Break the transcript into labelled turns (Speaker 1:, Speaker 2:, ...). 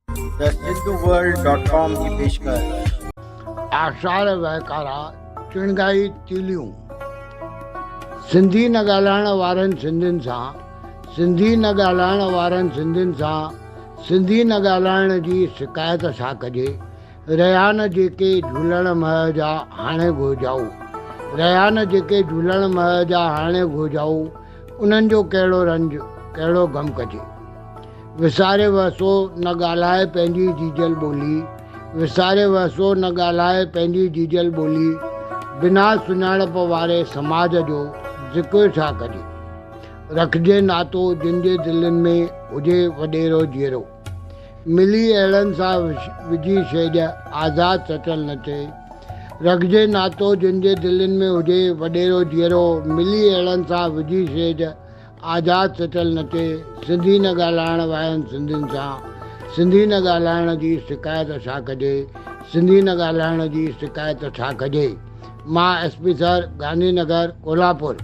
Speaker 1: The Sindhu world dot com جي پيشڪش.
Speaker 2: آشار وهڪارا چڻگائي تيليون. سنڌي نه ڳالهائڻ وارن سنڌين سان سنڌي نه ڳالهائڻ وارن سنڌين سان سنڌي نه ڳالهائڻ جي شڪايت ڇا ڪجي رهيا نه جيڪي جهولڻ مهه جا هاڻي گهرجائو رهيا نه جيڪي جهولڻ مهه جا هاڻي گهرجائو انهن جو ڪهڙو رنج ڪهڙو غم ڪجي. وساري وهسو نه ڳالهائي پنهنجي جيجل ٻولي وساري وهسو نه ڳالهائي پنهنجي جيجل ٻولي بنا سڃاڻپ واري سماج جو ذڪر ڇا ڪجي رکجي ناتو جن جي دلين ۾ هجي وڏيرو جيئرو ملي اهڙن سان وجهي شيڄ آزاد سچل نچي رکجي ناتو جن جي دلين ۾ هجي وڏيرو جيئرو ملي اهڙن سان وجهي شيڄ آزاد سچل نچي، سنڌي نه ڳالهائڻ وارن سنڌين سان سنڌي نه ڳالهائڻ جي شڪايت ڇا ڪجي، سنڌي نه ڳالهائڻ جي شڪايت ڇا ڪجي. مان S P sir, Gandhi Nagar, Kolhapur.